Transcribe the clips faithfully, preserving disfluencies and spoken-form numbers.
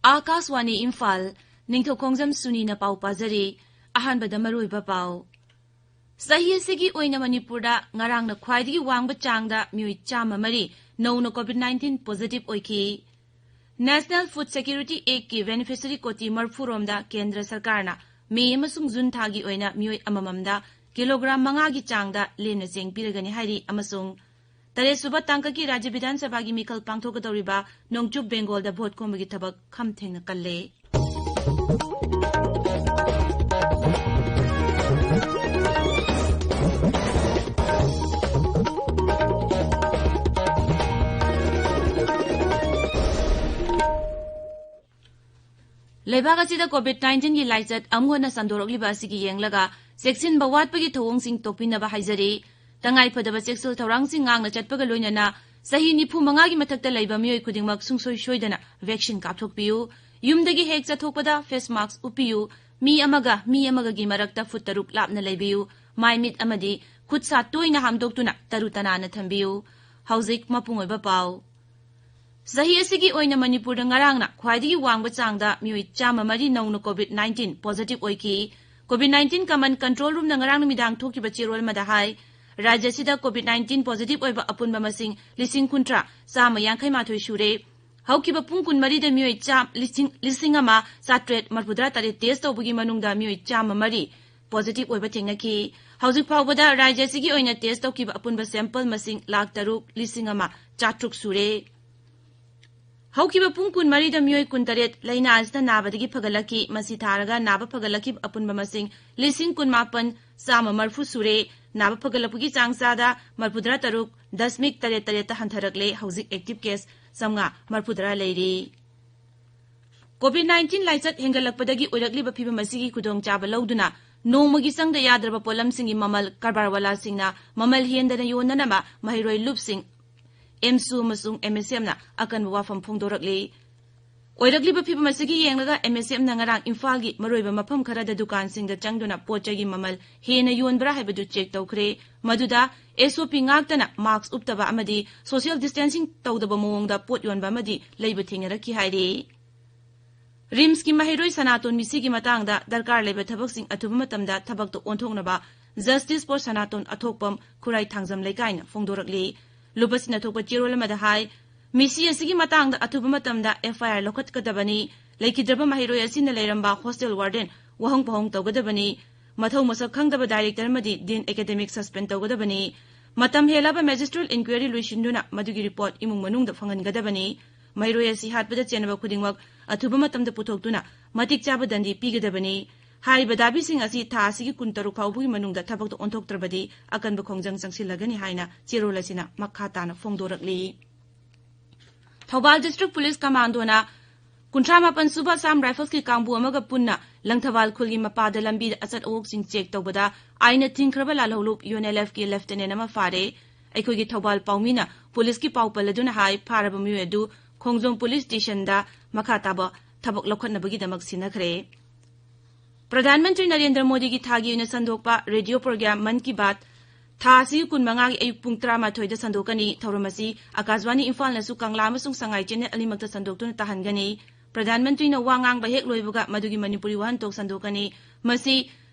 ꯑꯥꯀꯥꯁꯋꯥꯅꯤ ꯏꯝꯐꯥꯜ, ꯅꯤꯡꯊꯧꯈꯣꯡꯖꯝ ꯁꯨꯅꯤꯅ ꯄꯥꯎ ꯄꯥꯖꯔꯤ꯫ ꯑꯍꯥꯟꯕꯗ ꯃꯔꯨꯑꯣꯏꯕ ꯄꯥꯎ꯫ ꯆꯍꯤ ꯑꯁꯤꯒꯤ ꯑꯣꯏꯅ ꯃꯅꯤꯄꯨꯔꯗ ꯉꯔꯥꯡꯅ ꯈ꯭ꯋꯥꯏꯗꯒꯤ ꯋꯥꯡꯕ ꯆꯥꯡꯗ ꯃꯤꯑꯣꯏ ꯆꯥꯝꯃ ꯃꯔꯤ ꯅꯧꯅ COVID nineteen positive ꯑꯣꯏꯈꯤ꯫ National Food Security Actꯀꯤ beneficiary ꯀꯣꯇꯤ ꯃꯔꯤꯐꯨ ꯔꯣꯝꯗ ꯀꯦꯟꯗ꯭ꯔ ꯁꯔꯀꯥꯔꯅ ꯃꯦ ꯑꯃꯁꯨꯡ ꯖꯨꯟ ꯊꯥꯒꯤ ꯑꯣꯏꯅ ꯃꯤꯑꯣꯏ ꯑꯃꯃꯝꯗ ꯀꯤꯂꯣꯒ꯭ꯔꯥꯝ ꯃꯉꯥꯒꯤ ꯆꯥꯡꯗ ꯂꯦꯝꯅ ꯆꯦꯡ ꯄꯤꯔꯒꯅꯤ ꯍꯥꯏꯔꯤ, ꯑꯃꯁꯨꯡ ꯇꯔꯦꯠꯁꯨꯕ ꯇꯥꯡꯀꯛꯀꯤ ꯔꯥꯖ꯭ꯌ ꯕꯤꯙꯥꯟ ꯁꯚꯥꯒꯤ ꯃꯤꯈꯜ ꯄꯥꯡꯊꯣꯛꯀꯗꯧꯔꯤꯕ ꯅꯣꯡꯆꯨꯞ ꯕꯦꯡꯒꯣꯜꯗ ꯚꯣꯠ ꯈꯣꯝꯕꯒꯤ ꯊꯕꯛ ꯈꯝ ꯊꯦꯡꯅ ꯀꯜꯂꯦ꯫ ꯂꯩꯕꯥꯛ ꯑꯁꯤꯗ COVID nineteenꯒꯤ ꯂꯥꯏꯆꯠ ꯑꯃꯨꯛ ꯍꯟꯅ ꯁꯟꯗꯣꯔꯛꯂꯤꯕ ꯑꯁꯤꯒꯤ ꯌꯦꯡꯂꯒ ꯆꯦꯛꯁꯤꯟꯕ ꯋꯥꯠꯄꯒꯤ ꯊꯧꯑꯣꯡꯁꯤꯡ ꯇꯣꯛꯄꯤꯅꯕ ꯍꯥꯏꯖꯔꯤ꯫ ꯇꯉꯥꯏꯐꯗꯕ ꯆꯦꯛꯁꯤꯜ ꯊꯧꯔꯥꯡꯁꯤꯡ ꯉꯥꯛꯅ ꯆꯠꯄꯒ ꯂꯣꯏꯅꯅ ꯆꯍꯤ ꯅꯤꯐꯨ ꯃꯉꯥꯒꯤ ꯃꯊꯛꯇ ꯂꯩꯕ ꯃꯤꯑꯣꯏ ꯈꯨꯗꯤꯡꯃꯛ ꯁꯨꯡꯁꯣꯏ ꯁꯣꯏꯗꯅ vaccine ꯀꯥꯞꯊꯣꯛꯄꯤꯌꯨ꯫ ꯌꯨꯝꯗꯒꯤ ꯍꯦꯛ ꯆꯠꯊꯣꯛꯄꯗ face mask ꯎꯞꯄꯤꯌꯨ꯫ ꯃꯤ ꯑꯃꯒ ꯃꯤ ꯑꯃꯒꯒꯤ ꯃꯔꯛꯇ ꯐꯨꯠ ꯇꯔꯨꯛ ꯂꯥꯞꯅ ꯂꯩꯕꯤꯌꯨ꯫ ꯃꯥꯏ ꯃꯤꯠ ꯑꯃꯗꯤ ꯈꯨꯠ ꯁꯥ ꯇꯣꯏꯅ ꯍꯥꯝꯗꯣꯛꯇꯨꯅ ꯇꯔꯨ ꯇꯅꯥꯟꯅ ꯊꯝꯕꯤꯌꯨ꯫ ꯍꯧꯖꯤꯛ ꯃꯄꯨꯡ ꯑꯣꯏꯕ ꯄꯥꯎ꯫ ꯆꯍꯤ ꯑꯁꯤꯒꯤ ꯑꯣꯏꯅ ꯃꯅꯤꯄꯨꯔꯗ ꯉꯔꯥꯡꯅ ꯈ꯭ꯋꯥꯏꯗꯒꯤ ꯋꯥꯡꯕ ꯆꯥꯡꯗ ꯃꯤꯑꯣꯏ ꯆꯥꯝꯃ ꯃꯔꯤ ꯅꯧꯅ COVID nineteen positive ꯑꯣꯏꯈꯤ꯫ COVID nineteen Command Control Roomꯅ ꯉꯔꯥꯡ ꯅꯨꯃꯤꯗꯥꯡ ꯊꯣꯛꯈꯤꯕ ꯆꯦꯔꯣꯜ ꯑꯃꯗ ꯍꯥꯏ, ꯔꯥꯖ꯭ꯌ ꯑꯁꯤꯗ COVID nineteen positive ꯑꯣꯏꯕ ꯑꯄꯨꯟꯕ ꯃꯁꯤꯡ ꯂꯤꯁꯤꯡ ꯀꯨꯟꯊ꯭ꯔꯥ ꯆꯥꯝꯃ ꯌꯥꯡꯈꯩ ꯃꯥꯊꯣꯏ ꯁꯨꯔꯦ꯫ ꯍꯧꯈꯤꯕ ꯄꯨꯡ ꯀꯨꯟꯃꯔꯤꯗ ꯃꯤꯑꯣꯏ ꯆꯥ-, ꯂꯤꯁꯤꯡ, ꯂꯤꯁꯤꯡ ꯑꯃ ꯆꯥꯇ꯭ꯔꯦꯠ ꯃꯔꯤꯐꯨꯇꯔꯥ ꯇꯔꯦꯠ test ꯇꯧꯕꯒꯤ ꯃꯅꯨꯡꯗ ꯃꯤꯑꯣꯏ ꯆꯥꯝꯃ ꯃꯔꯤ positive ꯑꯣꯏꯕ ꯊꯦꯡꯅꯈꯤ꯫ ꯍꯧꯖꯤꯛ ꯐꯥꯎꯕꯗ ꯔꯥꯖ꯭ꯌ ꯑꯁꯤꯒꯤ ꯑꯣꯏꯅ test ꯇꯧꯈꯤꯕ ꯑꯄꯨꯟꯕ sample ꯃꯁꯤꯡ ꯂꯥꯈ ꯇꯔꯨꯛ ꯂꯤꯁꯤꯡ ꯑꯃ ꯆꯥꯇ꯭ꯔꯨꯛ ꯁꯨꯔꯦ꯫ ꯍꯧꯈꯤꯕ ꯄꯨꯡ ꯀꯨꯟꯃꯔꯤꯗ ꯃꯤꯑꯣꯏ ꯀꯨꯟꯇꯔꯦꯠ ꯂꯥꯏꯅꯥ ꯑꯁꯤꯅ ꯅꯥꯕꯗꯒꯤ ꯐꯒꯠꯂꯛꯈꯤ꯫ ꯃꯁꯤ ꯊꯥꯔꯒ ꯅꯥꯕ ꯐꯒꯠꯂꯛꯈꯤꯕ ꯑꯄꯨꯟꯕ ꯃꯁꯤꯡ ꯂꯤꯁꯤꯡ ꯀꯨꯟꯃꯥꯄꯟ ꯆꯥꯝꯃ ꯃꯔꯤꯐꯨ ꯁꯨꯔꯦ꯫ ꯅꯥꯕ ꯐꯒꯠꯂꯛꯄꯒꯤ ꯆꯥꯡ ꯆꯥꯗ ꯃꯔꯤꯐꯨꯇꯔꯥ ꯇꯔꯨꯛ ꯗꯁꯃꯤꯛ ꯇꯔꯦꯠ ꯇꯔꯦꯠꯇ ꯍꯟꯊꯔꯛꯂꯦ꯫ ꯍꯧꯖꯤꯛ active case ꯆꯥꯝꯃꯉꯥ ꯃꯔꯤꯐꯨꯇꯔꯥ ꯂꯩꯔꯤ꯫ COVID nineteen ꯂꯥꯏꯆꯠ ꯍꯦꯟꯒꯠꯂꯛꯄꯗꯒꯤ ꯑꯣꯏꯔꯛꯂꯤꯕ ꯐꯤꯚꯝ ꯑꯁꯤꯒꯤ ꯈꯨꯗꯣꯡꯆꯥꯕ ꯂꯧꯗꯨꯅ ꯅꯣꯡꯃꯒꯤ ꯆꯪꯗ ꯌꯥꯗ꯭ꯔꯕ ꯄꯣꯠꯂꯝꯁꯤꯡꯒꯤ ꯃꯃꯜ ꯀꯔꯕꯥꯔꯋꯥꯂꯥꯁꯤꯡꯅ ꯃꯃꯜ ꯍꯦꯟꯗꯅ ꯌꯣꯟꯅꯅꯕ ꯃꯍꯩꯔꯣꯏ ꯂꯨꯞꯁꯤꯡ, ꯑꯦꯝꯁꯨ ꯑꯃꯁꯨꯡ ꯑꯦꯝꯑꯦꯁꯑꯦꯝꯅ ꯑꯀꯟꯕ ꯋꯥꯐꯝ ꯐꯣꯡꯗꯣꯔꯛꯂꯤ꯫ ꯑꯣꯏꯔꯛꯂꯤꯕ ꯐꯤꯕꯝ ꯑꯁꯤꯒꯤ ꯌꯦꯡꯂꯒ ꯑꯦꯝ ꯑꯦꯁ ꯑꯦꯐꯅ ꯉꯔꯥꯡ ꯏꯝꯐꯥꯜꯒꯤ ꯃꯔꯨꯑꯣꯏꯕ ꯃꯐꯝ ꯈꯔꯗ ꯗꯨꯀꯥꯟꯁꯤꯡꯗ ꯆꯪꯗꯨꯅ ꯄꯣꯠ ꯆꯩꯒꯤ ꯃꯃꯜ ꯍꯦꯟꯅ ꯌꯣꯟꯕ꯭ꯔꯥ ꯍꯥꯏꯕꯗꯨ ꯆꯦꯛ ꯇꯧꯈ꯭ꯔꯦ꯫ ꯃꯗꯨꯗ ꯑꯦꯁ ꯑꯣ ꯄꯤ ꯉꯥꯛꯇꯅ ꯃꯥꯛꯁ ꯎꯞꯇꯕ ꯑꯃꯗꯤ ꯁꯣꯁꯤꯌꯦꯜ ꯗꯤꯁꯇꯦꯟꯁꯤꯡ ꯇꯧꯗꯕ ꯃꯑꯣꯡꯗ ꯄꯣꯠ ꯌꯣꯟꯕ ꯑꯃꯗꯤ ꯂꯩꯕ ꯊꯦꯡꯅꯔꯛꯈꯤ ꯍꯥꯏꯔꯤ꯫ ꯔꯤꯝꯁꯀꯤ ꯃꯍꯩꯔꯣꯏ ꯁꯅꯥꯇꯣꯟ ꯃꯤꯁꯤꯒꯤ ꯃꯇꯥꯡꯗ ꯗꯔꯀꯥꯔ ꯂꯩꯕ ꯊꯕꯛꯁꯤꯡ ꯑꯊꯨꯕ ꯃꯇꯝꯗ ꯊꯕꯛꯇ ꯑꯣꯟꯊꯣꯛꯅꯕ Justice for ꯁꯅꯥꯇꯣꯟ ꯑꯊꯣꯛꯄꯝ ꯈꯨꯔꯥꯏ ꯊꯥꯡꯖꯝ ꯂꯩꯀꯥꯏꯅ ꯐꯣꯡꯗꯣꯔꯛꯂꯤ꯫ ꯂꯨꯕꯁꯤꯟꯅ ꯊꯣꯛꯄ ꯆꯦꯔꯣꯜ ꯑꯃꯗ ꯍꯥꯏ, ꯃꯤꯁꯤ ꯑꯁꯤꯒꯤ ꯃꯇꯥꯡꯗ ꯑꯊꯨꯕ ꯃꯇꯝꯗ ꯑꯦꯐ ꯑꯥꯏ ꯑꯥꯔ ꯂꯧꯈꯠꯀꯗꯕꯅꯤ꯫ ꯂꯩꯈꯤꯗ꯭ꯔꯕ ꯃꯍꯩꯔꯣꯏ ꯑꯁꯤꯅ ꯂꯩꯔꯝꯕ ꯍꯣꯁꯇꯦꯜ ꯋꯥꯔꯗꯦꯟ ꯋꯥꯍꯪ ꯄꯥꯎꯍꯪ ꯇꯧꯒꯗꯕꯅꯤ꯫ ꯃꯊꯧ ꯃꯁꯛ ꯈꯪꯗꯕ ꯗꯥꯏꯔꯦꯛꯇꯔ ꯑꯃꯗꯤ ꯗꯤꯟ ꯑꯦꯀꯥꯗꯦꯃꯤꯛ ꯁꯁꯄꯦꯟ ꯇꯧꯒꯗꯕꯅꯤ꯫ ꯃꯇꯝ ꯍꯦꯜꯂꯕ ꯃꯦꯖꯤꯁꯇ꯭ꯔꯦꯜ ꯏꯟꯀ꯭ꯋꯥꯏꯔꯤ ꯂꯣꯏꯁꯤꯟꯗꯨꯅ ꯃꯗꯨꯒꯤ ꯔꯤꯄꯣꯔꯠ ꯏꯃꯨꯡ ꯃꯅꯨꯡꯗ ꯐꯪꯍꯟꯒꯗꯕꯅꯤ꯫ ꯃꯍꯩꯔꯣꯏ ꯑꯁꯤ ꯍꯥꯠꯄꯗ ꯆꯦꯟꯅꯕ ꯈꯨꯗꯤꯡꯃꯛ ꯑꯊꯨꯕ ꯃꯇꯝꯗ ꯄꯨꯊꯣꯛꯇꯨꯅ ꯃꯇꯤꯛ ꯆꯥꯕ ꯗꯟꯗꯤ ꯄꯤꯒꯗꯕꯅꯤ꯫ ꯍꯥꯏꯔꯤꯕ ꯗꯥꯕꯤꯁꯤꯡ ꯑꯁꯤ ꯊꯥ ꯑꯁꯤꯒꯤ ꯀꯨꯟꯇꯔꯨꯛ ꯐꯥꯎꯕꯒꯤ ꯃꯅꯨꯡꯗ ꯊꯕꯛꯇ ꯑꯣꯟꯊꯣꯛꯇ꯭ꯔꯕꯗꯤ ꯑꯀꯟꯕ ꯈꯣꯡꯖꯪ ꯆꯪꯁꯤꯜꯂꯒꯅꯤ ꯍꯥꯏꯅ ꯆꯦꯔꯣꯜ ꯑꯁꯤꯅ ꯃꯈꯥ ꯇꯥꯅ ꯐꯣꯡꯗꯣꯔꯛꯂꯤ꯫ ꯊꯧꯕꯥꯜ ꯗꯤꯁꯇ꯭ꯔꯤꯛ ꯄꯨꯂꯤꯁ ꯀꯃꯥꯟꯗꯣꯅ ꯀꯨꯟꯊ꯭ꯔꯥ ꯃꯥꯄꯟ ꯁꯨꯕ ꯑꯁꯥꯝ ꯔꯥꯏꯐꯜꯁꯀꯤ ꯀꯥꯡꯕꯨ ꯑꯃꯒ ꯄꯨꯟꯅ ꯂꯪꯊꯕꯥꯜ ꯈꯨꯜꯒꯤ ꯃꯄꯥꯗ ꯂꯝꯕꯤꯗ ꯑꯆꯠ ꯑꯋꯣꯛꯁꯤꯡ ꯆꯦꯛ ꯇꯧꯕꯗ ꯑꯥꯏꯟꯅ ꯊꯤꯡꯈ꯭ꯔꯕ ꯂꯥꯜꯍꯧꯂꯨꯞ ꯌꯨ ꯑꯦꯟ ꯑꯦꯜ ꯑꯦꯐꯀꯤ ꯂꯦꯐꯇꯤꯅꯦꯟ ꯑꯃ ꯐꯥꯔꯦ꯫ ꯑꯩꯈꯣꯏꯒꯤ ꯊꯧꯕꯥꯜ ꯄꯥꯎꯃꯤꯅ ꯄꯨꯂꯤꯁꯀꯤ ꯄꯥꯎ ꯄꯜꯂꯗꯨꯅ ꯍꯥꯏ, ꯐꯥꯔꯕ ꯃꯤꯑꯣꯏ ꯑꯗꯨ ꯈꯣꯡꯖꯣꯝ ꯄꯨꯂꯤꯁ ꯁ꯭ꯇꯦꯁꯟꯗ ꯃꯈꯥ ꯇꯥꯕ ꯊꯕꯛ ꯂꯧꯈꯠꯅꯕꯒꯤꯗꯃꯛ ꯁꯤꯟꯅꯈ꯭ꯔꯦ꯫ ꯄ꯭ꯔꯙꯥꯟ ꯃꯟꯇ꯭ꯔꯤ ꯅꯔꯦꯟꯗ꯭ꯔ ꯃꯣꯗꯤꯒꯤ ꯊꯥꯒꯤ ꯑꯣꯏꯅ ꯁꯟꯗꯣꯛꯄ ꯔꯦꯗꯤꯑꯣ ꯄ꯭ꯔꯣꯒ꯭ꯔꯥꯝ ꯃꯟ ꯀꯤ ꯕꯥꯠ ꯊꯥ ꯑꯁꯤꯒꯤ ꯀꯨꯟꯃꯉꯥꯒꯤ ꯑꯌꯨꯛ ꯄꯨꯡ ꯇꯔꯥꯃꯥꯊꯣꯏꯗ ꯁꯟꯗꯣꯛꯀꯅꯤ꯫ ꯊꯧꯔꯝ ꯑꯁꯤ ꯑꯀꯥꯁꯕꯥꯅꯤ ꯏꯝꯐꯥꯜꯅꯁꯨ ꯀꯪꯂꯥ ꯑꯃꯁꯨꯡ ꯁꯉꯥꯏ ꯆꯦꯅꯦꯜ ꯑꯅꯤꯃꯛꯇ ꯁꯟꯗꯣꯛꯇꯨꯅ ꯇꯥꯍꯟꯒꯅꯤ꯫ ꯄ꯭ꯔꯙꯥꯟ ꯃꯟꯇ꯭ꯔꯤꯅ ꯋꯥ ꯉꯥꯡꯕ ꯍꯦꯛ ꯂꯣꯏꯕꯒ ꯃꯗꯨꯒꯤ ꯃꯅꯤꯄꯨꯔꯤ ꯋꯥꯍꯟꯊꯣꯛ ꯁꯟꯗꯣꯛꯀꯅꯤ꯫ ꯃꯁꯤ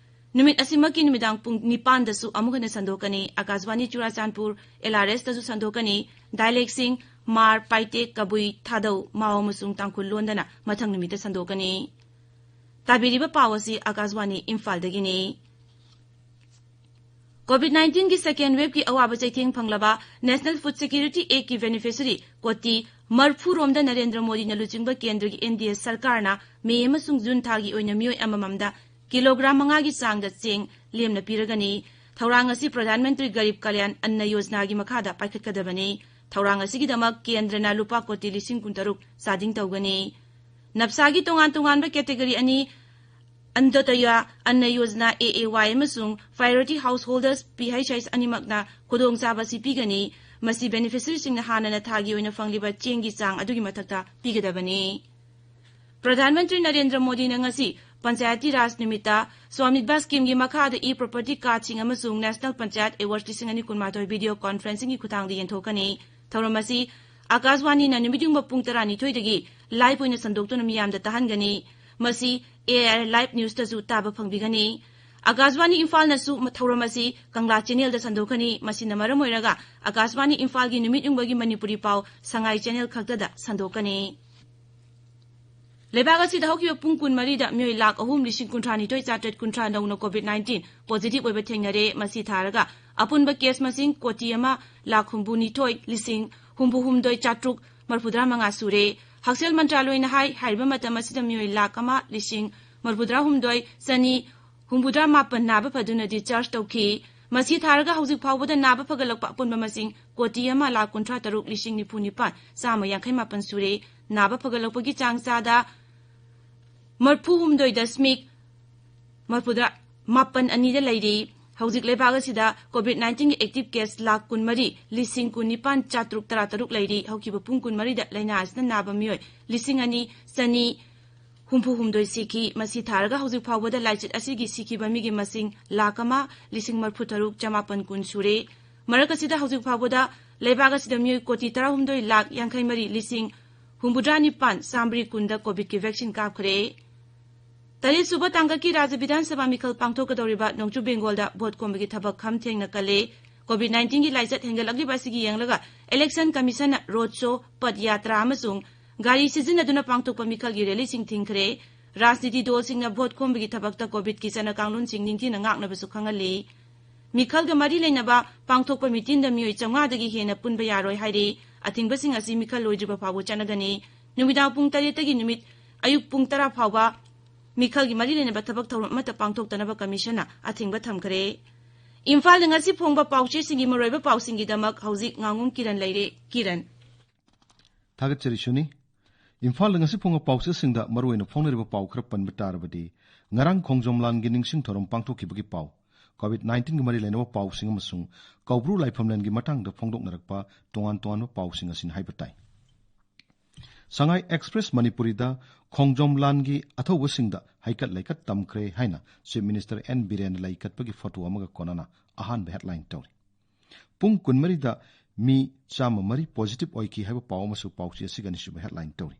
ꯅꯨꯃꯤꯠ ꯑꯁꯤꯃꯛꯀꯤ ꯅꯨꯃꯤꯗꯥꯡ ꯄꯨꯡ ꯅꯤꯄꯥꯟꯗꯁꯨ ꯑꯃꯨꯛ ꯍꯟꯅ ꯁꯟꯗꯣꯛꯀꯅꯤ꯫ ꯑꯀꯥꯁꯕꯥꯅꯤ ꯆꯨꯔꯥꯆꯥꯟꯄꯨꯔ, ꯑꯦꯜ ꯑꯥꯔ ꯑꯦꯁꯇꯁꯨ ꯁꯟꯗꯣꯛꯀꯅꯤ꯫ ꯗꯥꯏꯂꯦꯛꯁꯤꯡ ꯃꯥꯔ, ꯄꯥꯏꯇꯦꯛ, ꯀꯕꯨꯏ, ꯊꯥꯗꯧ, ꯃꯥꯎ ꯑꯃꯁꯨꯡ ꯇꯥꯡꯈꯨꯜ ꯂꯣꯟꯗꯅ ꯃꯊꯪ ꯅꯨꯃꯤꯠꯇ ꯁꯟꯗꯣꯛꯀꯅꯤ꯫ ꯇꯥꯕꯤꯔꯤꯕ ꯄꯥꯎ ꯑꯁꯤ ꯑꯀꯥꯁꯕꯥꯅꯤ ꯏꯝꯐꯥꯜꯗꯒꯤꯅꯤ꯫ ꯀꯣꯚꯤꯗ ꯅꯥꯏꯟꯇꯤꯟꯒꯤ ꯁꯦꯀꯦꯟ ꯋꯦꯕꯀꯤ ꯑꯋꯥꯕ ꯆꯩꯊꯦꯡ ꯐꯪꯂꯕ ꯅꯦꯁꯅꯦꯜ ꯐꯨꯗ ꯁꯦꯀ꯭ꯌꯨꯔꯤꯇꯤ ꯑꯦꯛꯀꯤ ꯕꯦꯅꯤꯐꯤꯁꯔꯤ ꯀꯣꯇꯤ ꯃꯔꯐꯨ ꯔꯣꯝꯗ ꯅꯔꯦꯟꯗ꯭ꯔ ꯃꯣꯗꯤꯅ ꯂꯨꯆꯤꯡꯕ ꯀꯦꯟꯗ꯭ꯔꯒꯤ ꯑꯦꯟ ꯗꯤ ꯑꯦ ꯁꯔꯀꯥꯔꯅ ꯃꯦ ꯑꯃꯁꯨꯡ ꯖꯨꯟ ꯊꯥꯒꯤ ꯑꯣꯏꯅ ꯃꯤꯑꯣꯏ ꯑꯃꯃꯝꯗ ꯀꯤꯂꯣꯒ꯭ꯔꯥꯝ ꯃꯉꯥꯒꯤ ꯆꯥꯡꯗ ꯆꯦꯡ ꯂꯦꯝꯅ ꯄꯤꯔꯒꯅꯤ꯫ ꯊꯧꯔꯥꯡ ꯑꯁꯤ ꯄ꯭ꯔꯙꯥꯟ ꯃꯟꯇ꯭ꯔꯤ ꯒꯔꯤꯕ ꯀꯂꯌꯥꯟ ꯑꯟꯅ ꯌꯣꯖꯅꯥꯒꯤ ꯃꯈꯥꯗ ꯄꯥꯏꯈꯠꯀꯗꯕꯅꯤ꯫ ꯊꯧꯔꯥꯡ ꯑꯁꯤꯒꯤꯗꯃꯛ ꯀꯦꯟꯗ꯭ꯔꯅ ꯂꯨꯄꯥ ꯀꯣꯇꯤ ꯂꯤꯁꯤꯡ ꯀꯨꯟꯇꯔꯨꯛ ꯆꯥꯗꯤꯡ ꯇꯧꯒꯅꯤ꯫ ꯅꯞꯁꯥꯒꯤ ꯇꯣꯉꯥꯟ ꯇꯣꯉꯥꯟꯕ ꯀꯦꯇꯦꯒꯣꯔꯤ ꯑꯅꯤ, ꯑꯟꯇꯣꯗꯌ ꯑꯟꯅ ꯌꯣꯖꯅꯥ, ꯑꯦ ꯑꯦ ꯋꯥꯏ, ꯑꯃꯁꯨꯡ ꯄ꯭ꯔꯥꯏꯌꯣꯔꯤꯇꯤ ꯍꯥꯎꯁꯍꯣꯜꯗꯔꯁ, ꯄꯤ ꯑꯩꯆ ꯑꯥꯏꯁ, ꯑꯅꯤꯃꯛꯅ ꯈꯨꯗꯣꯡꯆꯥꯕ ꯑꯁꯤ ꯄꯤꯒꯅꯤ꯫ ꯃꯁꯤ ꯕꯦꯅꯤꯐꯤꯁꯔꯤꯁꯤꯡꯅ ꯍꯥꯟꯅꯅ ꯊꯥꯒꯤ ꯑꯣꯏꯅ ꯐꯪꯂꯤꯕ ꯆꯦꯡꯒꯤ ꯆꯥꯡ ꯑꯗꯨꯒꯤ ꯃꯊꯛꯇ ꯄꯤꯒꯗꯕꯅꯤ꯫ ꯄ꯭ꯔꯙꯥꯟ ꯃꯟꯇ꯭ꯔꯤ ꯅꯔꯦꯟꯗ꯭ꯔ ꯃꯣꯗꯤꯅ ꯉꯁꯤ ꯄꯟꯆꯥꯌꯇꯤ ꯔꯥꯖ ꯅꯨꯃꯤꯠꯇ ꯁ꯭ꯋꯥꯃꯤꯠꯚꯥ ꯁ꯭ꯀꯤꯝꯒꯤ ꯃꯈꯥꯗ ꯏ ꯄ꯭ꯔꯣꯄꯔꯇꯤ ꯀꯥꯔꯗꯁꯤꯡ ꯑꯃꯁꯨꯡ ꯅꯦꯁꯅꯦꯜ ꯄꯟꯆꯥꯌꯠ ꯑꯦꯋꯥꯔꯗ ꯂꯤꯁꯤꯡ ꯑꯅꯤ ꯀꯨꯟꯃꯥꯊꯣꯏ ꯚꯤꯗꯤꯑꯣ ꯀꯣꯟꯐꯔꯦꯟꯁꯤꯡꯒꯤ ꯈꯨꯠꯊꯥꯡꯗ ꯌꯦꯟꯊꯣꯛꯀꯅꯤ꯫ ꯊꯧꯔꯝ ꯑꯁꯤ ꯑꯀꯥꯁꯋꯥꯅꯤꯅ ꯅꯨꯃꯤꯠ ꯌꯨꯡꯕ ꯄꯨꯡ ꯇꯔꯥꯅꯤꯊꯣꯏꯗꯒꯤ ꯂꯥꯏꯚ ꯑꯣꯏꯅ ꯁꯟꯗꯣꯛꯇꯨꯅ ꯃꯤꯌꯥꯝꯗ ꯇꯥꯍꯟꯒꯅꯤ꯫ ꯃꯁꯤ ꯑꯦ ꯑꯥꯏ ꯑꯥꯔ ꯂꯥꯏꯚ ꯅ꯭ꯌꯨꯁꯇꯁꯨ ꯇꯥꯕ ꯐꯪꯕꯤꯒꯅꯤ꯫ ꯑꯀꯥꯁꯋꯥꯅꯤ ꯏꯝꯐꯥꯜꯅꯁꯨ ꯊꯧꯔꯝ ꯑꯁꯤ ꯀꯪꯂꯥ ꯆꯦꯅꯦꯜꯗ ꯁꯟꯗꯣꯛꯀꯅꯤ꯫ ꯃꯁꯤꯅ ꯃꯔꯝ ꯑꯣꯏꯔꯒ ꯑꯀꯥꯁꯋꯥꯅꯤ ꯏꯝꯐꯥꯜꯒꯤ ꯅꯨꯃꯤꯠ ꯌꯨꯡꯕꯒꯤ ꯃꯅꯤꯄꯨꯔꯤ ꯄꯥꯎ ꯁꯉꯥꯏ ꯆꯦꯅꯦꯜ ꯈꯛꯇꯗ ꯁꯟꯗꯣꯛꯀꯅꯤ꯫ ꯂꯩꯕꯥꯛ ꯑꯁꯤꯗ ꯍꯧꯈꯤꯕ ꯄꯨꯡ ꯀꯨꯟꯃꯔꯤꯗ ꯃꯤꯑꯣꯏ ꯂꯥꯈ ꯑꯍꯨꯝ ꯂꯤꯁꯤꯡ ꯀꯨꯟꯊ꯭ꯔꯥ ꯅꯤꯊꯣꯏ ꯆꯥꯇ꯭ꯔꯦꯠ ꯀꯨꯟꯊ꯭ꯔꯥ ꯅꯧꯅ ꯀꯣꯚꯤꯗ ꯅꯥꯏꯟꯇꯤꯟ ꯄꯣꯖꯤꯇꯤꯚ ꯑꯣꯏꯕ ꯊꯦꯡꯅꯔꯦ꯫ ꯃꯁꯤ ꯊꯥꯔꯒ ꯑꯄꯨꯟꯕ ꯀꯦꯁ ꯃꯁꯤꯡ ꯀꯣꯇꯤ ꯑꯃ ꯂꯥꯈ ꯍꯨꯝꯐꯨ ꯅꯤꯊꯣꯏ ꯂꯤꯁꯤꯡ ꯍꯨꯝꯐꯨ ꯍꯨꯝꯗꯣꯏ ꯆꯥꯇ꯭ꯔꯨꯛ ꯃꯔꯐꯨꯇꯔꯥ ꯃꯉꯥ ꯁꯨꯔꯦ꯫ ꯍꯛꯁꯦꯜ ꯃꯟꯇ꯭ꯔꯥꯂꯣꯏꯅ ꯍꯥꯏ, ꯍꯥꯏꯔꯤꯕ ꯃꯇꯝ ꯑꯁꯤꯗ ꯃꯤꯑꯣꯏ ꯂꯥꯈ ꯑꯃ ꯂꯤꯁꯤꯡ ꯃꯔꯐꯨꯇꯔꯥ ꯍꯨꯝꯗꯣꯏ ꯆꯅꯤ ꯍꯨꯝꯐꯨꯇꯔꯥ ꯃꯥꯄꯟ ꯅꯥꯕ ꯐꯗꯨꯅ ꯗꯤꯁꯆꯥꯔꯖ ꯇꯧꯈꯤ꯫ ꯃꯁꯤ ꯊꯥꯔꯒ ꯍꯧꯖꯤꯛ ꯐꯥꯎꯕꯗ ꯅꯥꯕ ꯐꯒꯠꯂꯛꯄ ꯑꯄꯨꯟꯕ ꯃꯁꯤꯡ ꯀꯣꯇꯤ ꯑꯃ ꯂꯥꯈ ꯀꯨꯟꯊ꯭ꯔꯥ ꯇꯔꯨꯛ ꯂꯤꯁꯤꯡ ꯅꯤꯐꯨ ꯅꯤꯄꯥꯟ ꯆꯥꯝꯃ ꯌꯥꯡꯈꯩ ꯃꯥꯄꯟ ꯁꯨꯔꯦ꯫ ꯅꯥꯕ ꯐꯒꯠꯂꯛꯄꯒꯤ ꯆꯥꯡ ꯆꯥꯗ ꯃꯔꯐꯨ ꯍꯨꯝꯗꯣꯏ ꯗꯁꯃꯤꯛ ꯃꯔꯐꯨꯇꯔꯥ ꯃꯥꯄꯟ ꯑꯅꯤꯗ ꯂꯩꯔꯤ꯫ ꯍꯧꯖꯤꯛ ꯂꯩꯕꯥꯛ ꯑꯁꯤꯗ ꯀꯣꯚꯤꯗ ꯅꯥꯏꯟꯇꯤꯟꯒꯤ ꯑꯦꯛꯇꯤꯚ ꯀꯦꯁ ꯂꯥꯈ ꯀꯨꯟꯃꯔꯤ ꯂꯤꯁꯤꯡ ꯀꯨꯟ ꯅꯤꯄꯥꯟ ꯆꯥꯇ꯭ꯔꯨꯛ ꯇꯔꯥ ꯇꯔꯨꯛ ꯂꯩꯔꯤ꯫ ꯍꯧꯈꯤꯕ ꯄꯨꯡ ꯀꯨꯟꯃꯔꯤꯗ ꯂꯥꯏꯅꯥ ꯑꯁꯤꯅ ꯅꯥꯕ ꯃꯤꯑꯣꯏ ꯂꯤꯁꯤꯡ ꯑꯅꯤ ꯆꯅꯤ ꯍꯨꯝꯐꯨ ꯍꯨꯝꯗꯣꯏ ꯁꯤꯈꯤ꯫ ꯃꯁꯤ ꯊꯥꯔꯒ ꯍꯧꯖꯤꯛ ꯐꯥꯎꯕꯗ ꯂꯥꯏꯆꯠ ꯑꯁꯤꯒꯤ ꯁꯤꯈꯤꯕ ꯃꯤꯒꯤ ꯃꯁꯤꯡ ꯂꯥꯈ ꯑꯃ ꯂꯤꯁꯤꯡ ꯃꯔꯐꯨ ꯇꯔꯨꯛ ꯆꯃꯥꯄꯟ ꯀꯨꯟ ꯁꯨꯔꯦ꯫ ꯃꯔꯛ ꯑꯁꯤꯗ ꯍꯧꯖꯤꯛ ꯐꯥꯎꯕꯗ ꯂꯩꯕꯥꯛ ꯑꯁꯤꯗ ꯃꯤꯑꯣꯏ ꯀꯣꯇꯤ ꯇꯔꯥꯍꯨꯝꯗꯣꯏ ꯂꯥꯈ ꯌꯥꯡꯈꯩ ꯃꯔꯤ ꯂꯤꯁꯤꯡ ꯍꯨꯝꯐꯨꯇꯔꯥ ꯅꯤꯄꯥꯟ ꯆꯥꯝꯃꯔꯤ ꯀꯨꯟꯗ ꯀꯣꯚꯤꯗꯀꯤ ꯚꯦꯛꯁꯤꯟ ꯀꯥꯞꯈ꯭ꯔꯦ꯫ ꯇꯔꯦꯠ ꯁꯨꯕ ꯇꯥꯡꯀꯛꯀꯤ ꯔꯥꯖ꯭ꯌ ꯕꯤꯙꯥꯟ ꯁꯚꯥ ꯃꯤꯈꯜ ꯄꯥꯡꯊꯣꯛꯀꯗꯧꯔꯤꯕ ꯅꯣꯡꯆꯨꯞ ꯕꯦꯡꯒꯣꯜꯗ ꯚꯣꯠ ꯈꯣꯝꯕꯒꯤ ꯊꯕꯛ ꯈꯝ ꯊꯦꯡꯅ ꯀꯜꯂꯦ꯫ ꯀꯣꯚꯤꯗ ꯅꯥꯏꯟꯇꯤꯟꯒꯤ ꯂꯥꯏꯆꯠ ꯍꯦꯟꯒꯠꯂꯛꯂꯤꯕ ꯑꯁꯤꯒꯤ ꯌꯦꯡꯂꯒ ꯏꯂꯦꯛꯁꯟ ꯀꯃꯤꯁꯟꯅ ꯔꯣꯗ ꯁꯣ, ꯄꯗ ꯌꯥꯇ꯭ꯔꯥ ꯑꯃꯁꯨꯡ ꯒꯥꯔꯤ ꯁꯤꯖꯤꯟꯅꯗꯨꯅ ꯄꯥꯡꯊꯣꯛꯄ ꯃꯤꯈꯜꯒꯤ ꯔꯦꯂꯤꯁꯤꯡ ꯊꯤꯡꯈ꯭ꯔꯦ꯫ ꯔꯥꯖꯅꯤꯇꯤ ꯗꯣꯜꯁꯤꯡꯅ ꯚꯣꯠ ꯈꯣꯝꯕꯒꯤ ꯊꯕꯛꯇ ꯀꯣꯚꯤꯗꯀꯤ ꯆꯠꯅ ꯀꯥꯡꯂꯣꯟꯁꯤꯡ ꯅꯤꯡꯊꯤꯅ ꯉꯥꯛꯅꯕꯁꯨ ꯈꯪꯍꯜꯂꯤ꯫ ꯃꯤꯈꯜꯒ ꯃꯔꯤ ꯂꯩꯅꯕ ꯄꯥꯡꯊꯣꯛꯄ ꯃꯤꯇꯤꯟꯗ ꯃꯤꯑꯣꯏ ꯆꯥꯝꯃꯉꯥꯗꯒꯤ ꯍꯦꯟꯅ ꯄꯨꯟꯕ ꯌꯥꯔꯣꯏ ꯍꯥꯏꯔꯤ꯫ ꯑꯊꯤꯡꯕꯁꯤꯡ ꯑꯁꯤ ꯃꯤꯈꯜ ꯂꯣꯏꯗ꯭ꯔꯤꯕ ꯐꯥꯎꯕ ꯆꯠꯅꯒꯅꯤ꯫ ꯅꯨꯃꯤꯗꯥꯡ ꯄꯨꯡ ꯇꯔꯦꯠꯇꯒꯤ ꯅꯨꯃꯤꯠ ꯑꯌꯨꯛ ꯄꯨꯡ ꯇꯔꯥ ꯐꯥꯎꯕ ꯃꯤꯈꯜꯒꯤ ꯃꯔꯤ ꯂꯩꯅꯕ ꯊꯕꯛ ꯊꯧꯔꯝ ꯑꯃꯠꯇ ꯄꯥꯡꯊꯣꯛꯇꯅꯕ ꯀꯃꯤꯁꯟꯅ ꯑꯊꯤꯡꯕ ꯊꯝꯈ꯭ꯔꯦ꯫ ꯏꯝꯐꯥꯜꯗ ꯉꯁꯤ ꯐꯣꯡꯕ ꯄꯥꯎꯆꯦꯁꯤꯡꯒꯤ ꯃꯔꯨꯑꯣꯏꯕ ꯄꯥꯎꯁꯤꯡꯒꯤꯗꯃꯛ ꯍꯧꯖꯤꯛ ꯉꯥꯉꯣꯝ ꯀꯤꯔꯟ ꯂꯩꯔꯦ꯫ ꯀꯤꯔꯟ꯫ ꯊꯥꯒꯠꯆꯔꯤ ꯁꯨꯅꯤ꯫ ꯏꯝꯐꯥꯜꯗ ꯉꯁꯤ ꯐꯣꯡꯕ ꯄꯥꯎꯆꯦꯁꯤꯡꯗ ꯃꯔꯨꯑꯣꯏꯅ ꯐꯣꯡꯅꯔꯤꯕ ꯄꯥꯎ ꯈꯔ ꯄꯟꯕ ꯇꯥꯔꯕꯗꯤ, ꯉꯔꯥꯡ ꯈꯣꯡꯖꯣꯝ ꯂꯥꯟꯒꯤ ꯅꯤꯡꯁꯤꯡ ꯊꯧꯔꯝ ꯄꯥꯡꯊꯣꯛꯈꯤꯕꯒꯤ ꯄꯥꯎ, ꯀꯣꯚꯤꯗ ꯅꯥꯏꯟꯇꯤꯟꯒ ꯃꯔꯤ ꯂꯩꯅꯕ ꯄꯥꯎꯁꯤꯡ ꯑꯃꯁꯨꯡ ꯀꯧꯕ꯭ꯔꯨ ꯂꯥꯏꯐꯝꯂꯦꯟꯒꯤ ꯃꯇꯥꯡꯗ ꯐꯣꯡꯗꯣꯛꯅꯔꯛꯄ ꯇꯣꯉꯥꯟ ꯇꯣꯉꯥꯟꯕ ꯄꯥꯎꯁꯤꯡ ꯑꯁꯤꯅꯤ ꯍꯥꯏꯕ ꯇꯥꯏ꯫ ꯁꯉꯥꯏ ꯑꯦꯛꯁꯄ꯭ꯔꯦꯁ ꯃꯅꯤꯄꯨꯔꯤꯗ ꯈꯣꯡꯖꯣꯝ ꯂꯥꯟꯒꯤ ꯑꯊꯧꯕꯁꯤꯡꯗ ꯍꯩꯀꯠ ꯂꯩꯀꯠ ꯇꯝꯈ꯭ꯔꯦ ꯍꯥꯏꯅ ꯆꯤꯐ ꯃꯤꯅꯤꯁꯇꯔ ꯑꯦꯟ ꯕꯤꯔꯦꯟꯅ ꯂꯩꯀꯠꯄꯒꯤ ꯐꯣꯇꯣ ꯑꯃꯒ ꯀꯣꯟꯅꯅ ꯑꯍꯥꯟꯕ ꯍꯦꯗꯂꯥꯏꯟ ꯇꯧꯔꯤ꯫ ꯄꯨꯡ ꯀꯨꯟꯃꯔꯤꯗ ꯃꯤ ꯆꯥꯝꯃ ꯃꯔꯤ ꯄꯣꯖꯤꯇꯤꯚ ꯑꯣꯏꯈꯤ ꯍꯥꯏꯕ ꯄꯥꯎ ꯑꯃꯁꯨ ꯄꯥꯎꯆꯦ ꯑꯁꯤꯒꯤ ꯑꯅꯤꯁꯨꯕ ꯍꯦꯗꯂꯥꯏꯟ ꯇꯧꯔꯤ꯫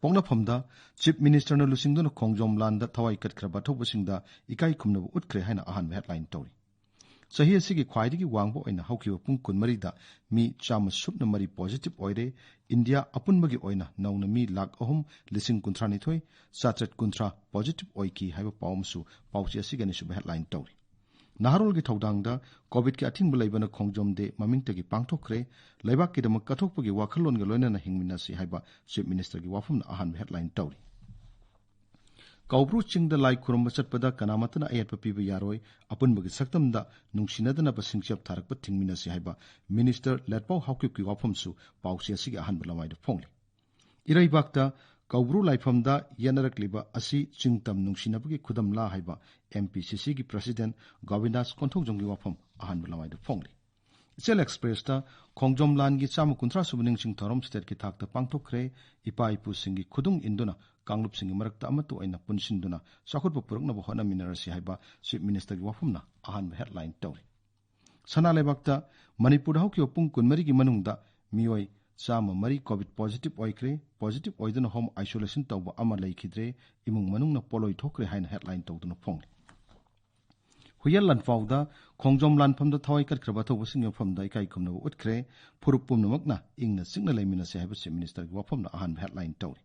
ꯄꯣꯛꯅꯐꯝꯗ ꯆꯤꯐ ꯃꯤꯅꯤꯁꯇꯔꯅ ꯂꯨꯆꯤꯡꯗꯨꯅ ꯈꯣꯡꯖꯣꯝ ꯂꯥꯟꯗ ꯊꯋꯥꯏ ꯀꯠꯈ꯭ꯔꯕ ꯑꯊꯧꯕꯁꯤꯡꯗ ꯏꯀꯥꯏ ꯈꯨꯝꯅꯕ ꯎꯠꯈ꯭ꯔꯦ ꯍꯥꯏꯅ ꯑꯍꯥꯟꯕ ꯍꯦꯗꯂꯥꯏꯟ ꯇꯧꯔꯤ꯫ ꯆꯍꯤ ꯑꯁꯤꯒꯤ ꯈ꯭ꯋꯥꯏꯗꯒꯤ ꯋꯥꯡꯕ ꯑꯣꯏꯅ ꯍꯧꯈꯤꯕ ꯄꯨꯡ ꯀꯨꯟꯃꯔꯤꯗ ꯃꯤ ꯆꯥꯝꯃ ꯁꯨꯞꯅ ꯃꯔꯤ ꯄꯣꯖꯤꯇꯤꯚ ꯑꯣꯏꯔꯦ꯫ ꯏꯟꯗꯤꯌꯥ ꯑꯄꯨꯟꯕꯒꯤ ꯑꯣꯏꯅ ꯅꯧꯅ ꯃꯤ ꯂꯥꯈ ꯑꯍꯨꯝ ꯂꯤꯁꯤꯡ ꯀꯨꯟꯊ꯭ꯔꯥ ꯅꯤꯊꯣꯏ ꯆꯥꯇ꯭ꯔꯦꯠ ꯀꯨꯟꯊ꯭ꯔꯥ ꯄꯣꯖꯤꯇꯤꯚ ꯑꯣꯏꯈꯤ ꯍꯥꯏꯕ ꯄꯥꯎ ꯑꯃꯁꯨ ꯄꯥꯎꯆꯦ ꯑꯁꯤꯒꯤ ꯑꯅꯤꯁꯨꯕ ꯍꯦꯗꯂꯥꯏꯟ ꯇꯧꯔꯤ꯫ ꯅꯍꯥꯔꯣꯜꯒꯤ ꯊꯧꯗꯥꯡꯗ ꯀꯣꯚꯤꯗꯀꯤ ꯑꯊꯤꯡꯕ ꯂꯩꯕꯅ ꯈꯣꯡꯖꯣꯝ ꯗꯦ ꯃꯃꯤꯡꯇꯒꯤ ꯄꯥꯡꯊꯣꯛꯈ꯭ꯔꯦ꯫ ꯂꯩꯕꯥꯛꯀꯤꯗꯃꯛ ꯀꯠꯊꯣꯛꯄꯒꯤ ꯋꯥꯈꯜꯂꯣꯟꯒ ꯂꯣꯏꯅꯅ ꯍꯤꯡꯃꯤꯟꯅꯁꯤ ꯍꯥꯏꯕ ꯆꯤꯐ ꯃꯤꯅꯤꯁꯇꯔꯒꯤ ꯋꯥꯐꯝꯅ ꯑꯍꯥꯟꯕ ꯍꯦꯗꯂꯥꯏꯟ ꯇꯧꯔꯤ꯫ ꯀꯧꯕ꯭ꯔꯨ ꯆꯤꯡꯗ ꯂꯥꯏ ꯈꯨꯔꯨꯝꯕ ꯆꯠꯄꯗ ꯀꯅꯥꯃꯠꯇꯅ ꯑꯌꯦꯠꯄ ꯄꯤꯕ ꯌꯥꯔꯣꯏ, ꯑꯄꯨꯟꯕꯒꯤ ꯁꯛꯇꯝꯗ ꯅꯨꯡꯁꯤꯅꯗꯅꯕ ꯁꯤꯡꯆꯞ ꯊꯥꯔꯛꯄ ꯊꯤꯡꯃꯤꯟꯅꯁꯤ ꯍꯥꯏꯕ ꯃꯤꯅꯤꯁꯇꯔ ꯂꯦꯠꯄꯥꯎ ꯍꯥꯎꯀꯤꯞꯀꯤ ꯋꯥꯐꯝꯁꯨ ꯄꯥꯎꯆꯦ ꯑꯁꯤꯒꯤ ꯑꯍꯥꯟꯕ ꯂꯃꯥꯏꯗ ꯐꯣꯡꯂꯤ꯫ ꯏꯔꯩꯕꯥꯛꯇ ꯀꯧꯕ꯭ꯔꯨ ꯂꯥꯏꯐꯝꯗ ꯌꯦꯠꯅꯔꯛꯂꯤꯕ ꯑꯁꯤ ꯆꯤꯡꯇꯝ ꯅꯨꯡꯁꯤꯅꯕꯒꯤ ꯈꯨꯗꯝꯂꯥ ꯍꯥꯏꯕ ꯑꯦꯝ ꯄꯤ ꯁꯤ ꯁꯤꯒꯤ ꯄ꯭ꯔꯁꯤꯗꯦꯟ ꯒꯣꯕꯤꯟꯗꯥꯁ ꯀꯣꯟꯊꯧꯖꯝꯒꯤ ꯋꯥꯐꯝ ꯑꯍꯥꯟꯕ ꯂꯃꯥꯏꯗ ꯐꯣꯡꯂꯤ꯫ ꯏꯆꯦꯜ ꯑꯦꯛꯁꯄ꯭ꯔꯦꯁꯇ ꯈꯣꯡꯖꯣꯝ ꯂꯥꯟꯒꯤ ꯆꯥꯝꯃ ꯀꯨꯟꯊ꯭ꯔꯥ ꯁꯨꯕ ꯅꯤꯡꯁꯤꯡ ꯊꯧꯔꯝ ꯁ꯭ꯇꯦꯠꯀꯤ ꯊꯥꯛꯇ ꯄꯥꯡꯊꯣꯛꯈ꯭ꯔꯦ꯫ ꯏꯄꯥ ꯏꯄꯨꯁꯤꯡꯒꯤ ꯈꯨꯗꯨꯡ ꯏꯟꯗꯨꯅ ꯀꯥꯡꯂꯨꯞꯁꯤꯡꯒꯤ ꯃꯔꯛꯇ ꯑꯃꯠꯇ ꯑꯣꯏꯅ ꯄꯨꯟꯁꯤꯟꯗꯨꯅ ꯆꯥꯎꯈꯠꯄ ꯄꯨꯔꯛꯅꯕ ꯍꯣꯠꯅꯃꯤꯟꯅꯔꯁꯤ ꯍꯥꯏꯕ ꯆꯤꯐ ꯃꯤꯅꯤꯁꯇꯔꯒꯤ ꯋꯥꯐꯝꯅ ꯑꯍꯥꯟꯕ ꯍꯦꯗꯂꯥꯏꯟ ꯇꯧꯔꯤ꯫ ꯁꯅꯥ ꯂꯩꯕꯥꯛꯇ ꯃꯅꯤꯄꯨꯔꯗ ꯍꯧꯈꯤꯕ ꯄꯨꯡ ꯀꯨꯟꯃꯔꯤꯒꯤ ꯃꯅꯨꯡꯗ ꯃꯤꯑꯣꯏ ꯆꯥꯝꯃ ꯃꯔꯤ ꯀꯣꯚꯤꯗ ꯄꯣꯖꯤꯇꯤꯚ ꯑꯣꯏꯈ꯭ꯔꯦ꯫ ꯄꯣꯖꯤꯇꯤꯚ ꯑꯣꯏꯗꯨꯅ ꯍꯣꯝ ꯑꯥꯏꯁꯣꯂꯦꯁꯟ ꯇꯧꯕ ꯑꯃ ꯂꯩꯈꯤꯗ꯭ꯔꯦ꯫ ꯏꯃꯨꯡ ꯃꯅꯨꯡꯅ ꯄꯣꯠꯂꯣꯏ ꯊꯣꯛꯈ꯭ꯔꯦ ꯍꯥꯏꯅ ꯍꯦꯗꯂꯥꯏꯟ ꯇꯧꯗꯨꯅ ꯐꯣꯡꯂꯤ꯫ ꯍꯨꯏꯌꯦꯟ ꯂꯥꯟꯐꯥꯎꯗ ꯈꯣꯡꯖꯣꯝ ꯂꯥꯟꯐꯝꯗ ꯊꯋꯥꯏ ꯀꯠꯈ꯭ꯔꯕ ꯑꯊꯧꯕꯁꯤꯡꯒꯤ ꯃꯐꯝꯗ ꯏꯀꯥꯏ ꯈꯨꯝꯅꯕ ꯎꯠꯈ꯭ꯔꯦ꯫ ꯐꯨꯔꯨꯞ ꯄꯨꯝꯅꯃꯛꯅ ꯏꯪꯅ ꯆꯤꯛꯅ ꯂꯩꯃꯤꯟꯅꯁꯦ ꯍꯥꯏꯕ ꯆꯤꯐ ꯃꯤꯅꯤꯁꯇꯔꯒꯤ ꯋꯥꯐꯝꯅ ꯑꯍꯥꯟꯕ ꯍꯦꯗꯂꯥꯏꯟ ꯇꯧꯔꯤ꯫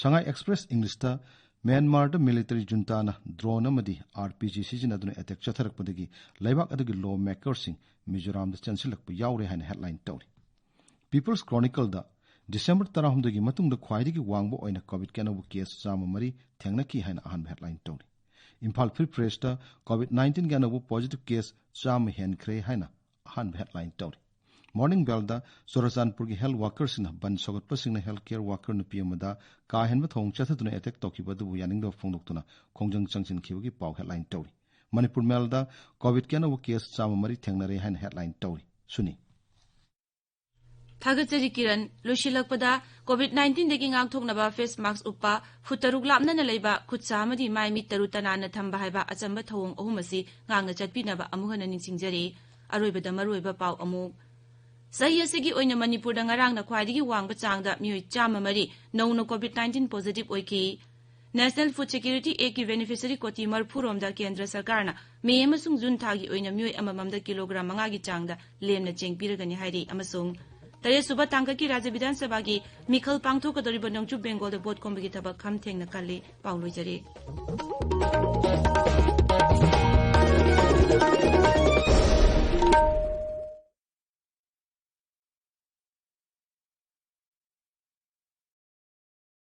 ꯁꯉꯥꯏ ꯑꯦꯛꯁꯄ꯭ꯔꯦꯁ ꯏꯪꯂꯤꯁꯇ ꯃ꯭ꯌꯥꯟꯃꯥꯔꯗ ꯃꯤꯂꯤꯇꯔꯤ ꯖꯨꯟꯇꯥꯅ ꯗ꯭ꯔꯣꯟ ꯑꯃꯗꯤ ꯑꯥꯔ ꯄꯤ ꯖꯤ ꯁꯤꯖꯤꯟꯅꯗꯨꯅ ꯑꯦꯇꯦꯛ ꯆꯠꯊꯔꯛꯄꯗꯒꯤ ꯂꯩꯕꯥꯛ ꯑꯗꯨꯒꯤ ꯂꯣ ꯃꯦꯀꯔꯁꯤꯡ ꯃꯤꯖꯣꯔꯥꯝꯗ ꯆꯦꯟꯁꯤꯜꯂꯛꯄ ꯌꯥꯎꯔꯦ ꯍꯥꯏꯅ ꯍꯦꯗꯂꯥꯏꯟ ꯇꯧꯔꯤ꯫ ꯄꯤꯄꯜꯁ ꯀ꯭ꯔꯣꯅꯤꯀꯜꯗ ꯗꯤꯁꯦꯝꯕꯔ ꯇꯔꯥꯍꯨꯝꯗꯣꯏꯒꯤ ꯃꯇꯨꯡꯗ ꯈ꯭ꯋꯥꯏꯗꯒꯤ ꯋꯥꯡꯕ ꯑꯣꯏꯅ ꯀꯣꯚꯤꯗꯀꯤ ꯑꯅꯧꯕ ꯀꯦꯁ ꯆꯥꯝꯃ ꯃꯔꯤ ꯊꯦꯡꯅꯈꯤ ꯍꯥꯏꯅ ꯑꯍꯥꯟꯕ ꯍꯦꯗꯂꯥꯏꯟ ꯇꯧꯔꯤ꯫ ꯏꯝꯐꯥꯜ ꯐ꯭ꯔꯤ ꯄ꯭ꯔꯦꯁꯇ ꯀꯣꯚꯤꯗ ꯅꯥꯏꯟꯇꯤꯟꯒꯤ ꯑꯅꯧꯕ ꯄꯣꯖꯤꯇꯤꯚ ꯀꯦꯁ ꯆꯥꯝꯃ ꯍꯦꯟꯈ꯭ꯔꯦ ꯍꯥꯏꯅ ꯑꯍꯥꯟꯕ ꯍꯦꯗꯂꯥꯏꯟ ꯇꯧꯔꯤ꯫ ꯃꯣꯔꯅꯤꯡ ꯕꯦꯜꯗ ꯆꯨꯔꯆꯥꯟꯄꯨꯔꯒꯤ ꯍꯦꯜꯊ ꯋꯥꯀꯔꯁꯤꯡꯅ ꯕꯟ ꯁꯧꯒꯠꯄꯁꯤꯡꯅ ꯍꯦꯜꯊ ꯀꯦꯌꯔ ꯋꯥꯀꯔ ꯅꯨꯄꯤ ꯑꯃꯗ ꯀꯥ ꯍꯦꯟꯕ ꯊꯧꯑꯣꯡ ꯆꯠꯊꯗꯨꯅ ꯑꯦꯇꯦꯛ ꯇꯧꯈꯤꯕ ꯑꯗꯨꯕꯨ ꯌꯥꯅꯤꯡꯗꯕ ꯐꯣꯡꯗꯣꯛꯇꯨꯅ ꯈꯣꯡꯖꯪ ꯆꯪꯁꯤꯟꯈꯤꯕꯒꯤ ꯄꯥꯎ ꯍꯦꯗꯂꯥꯏꯟ ꯇꯧꯔꯤ꯫ ꯃꯅꯤꯄꯨꯔ ꯃꯦꯜꯗ ꯀꯣꯚꯤꯗꯀꯤ ꯑꯅꯧꯕ ꯀꯦꯁ ꯆꯥꯝꯃ ꯃꯔꯤ ꯊꯦꯡꯅꯔꯦ ꯍꯥꯏꯅ ꯍꯦꯗꯂꯥꯏꯟ ꯇꯧꯔꯤ꯫ ꯁꯨꯅꯤ꯫ ꯊꯥꯒꯠꯆꯔꯤ ꯀꯤꯔꯟ꯫ ꯂꯣꯏꯁꯤꯜꯂꯛꯄꯗ ꯀꯣꯚꯤꯗ ꯅꯥꯏꯟꯇꯤꯟꯗꯒꯤ ꯉꯥꯛꯊꯣꯛꯅꯕ ꯐꯦꯁ ꯃꯥꯛꯁ ꯎꯞꯄ, ꯐꯨꯠ ꯇꯔꯨꯛ ꯂꯥꯞꯅꯅ ꯂꯩꯕ, ꯈꯨꯠ ꯁꯥ ꯑꯃꯗꯤ ꯃꯥꯏ ꯃꯤꯠ ꯇꯔꯨ ꯇꯅꯥꯟꯅ ꯊꯝꯕ ꯍꯥꯏꯕ ꯑꯆꯝꯕ ꯊꯧꯑꯣꯡ ꯑꯍꯨꯝ ꯑꯁꯤ ꯉꯥꯛꯅ ꯆꯠꯄꯤꯅꯕ ꯑꯃꯨꯛ ꯍꯟꯅ ꯅꯤꯡꯁꯤꯡꯖꯔꯤ꯫ ꯑꯔꯣꯏꯕꯗ ꯃꯔꯨꯑꯣꯏꯕ ꯄꯥꯎ ꯑꯃꯨꯛ꯫ ꯆꯍꯤ ꯑꯁꯤꯒꯤ ꯑꯣꯏꯅ ꯃꯅꯤꯄꯨꯔꯗ ꯉꯔꯥꯡꯅ ꯈ꯭ꯋꯥꯏꯗꯒꯤ ꯋꯥꯡꯕ ꯆꯥꯡꯗ ꯃꯤꯑꯣꯏ ꯆꯥꯝꯃ ꯃꯔꯤ ꯅꯧꯅ ꯀꯣꯚꯤꯗ ꯅꯥꯏꯟꯇꯤꯟ ꯄꯣꯖꯤꯇꯤꯚ ꯑꯣꯏꯈꯤ꯫ ꯅꯦꯁꯅꯦꯜ ꯐꯨꯗ ꯁꯦꯀ꯭ꯌꯨꯔꯤꯇꯤ ꯑꯦꯛꯀꯤ ꯕꯦꯅꯤꯐꯤꯁꯔꯤ ꯀꯣꯇꯤ ꯃꯔꯤꯐꯨ ꯔꯣꯝꯗ ꯀꯦꯟꯗ꯭ꯔ ꯁꯔꯀꯥꯔꯅ ꯃꯦ ꯑꯃꯁꯨꯡ ꯖꯨꯟ ꯊꯥꯒꯤ ꯑꯣꯏꯅ ꯃꯤꯑꯣꯏ ꯑꯃꯃꯝꯗ ꯀꯤꯂꯣꯒ꯭ꯔꯥꯝ ꯃꯉꯥꯒꯤ ꯆꯥꯡꯗ ꯂꯦꯝꯅ ꯆꯦꯡ ꯄꯤꯔꯒꯅꯤ ꯍꯥꯏꯔꯤ꯫ ꯑꯃꯁꯨꯡ ꯇꯔꯦꯠ ꯁꯨꯕ ꯇꯥꯡꯀꯛꯀꯤ ꯔꯥꯖ꯭ꯌ ꯕꯤꯙꯥꯟ ꯁꯚꯥꯒꯤ ꯃꯤꯈꯜ ꯄꯥꯡꯊꯣꯛꯀꯗꯧꯔꯤꯕ ꯅꯣꯡꯆꯨꯞ ꯕꯦꯡꯒꯣꯜꯗ ꯚꯣꯠ ꯈꯣꯝꯕꯒꯤ ꯊꯕꯛ ꯈꯝ ꯊꯦꯡꯅ ꯀꯜꯂꯤ꯫ ꯄꯥꯎ ꯂꯣꯏꯖꯔꯦ꯫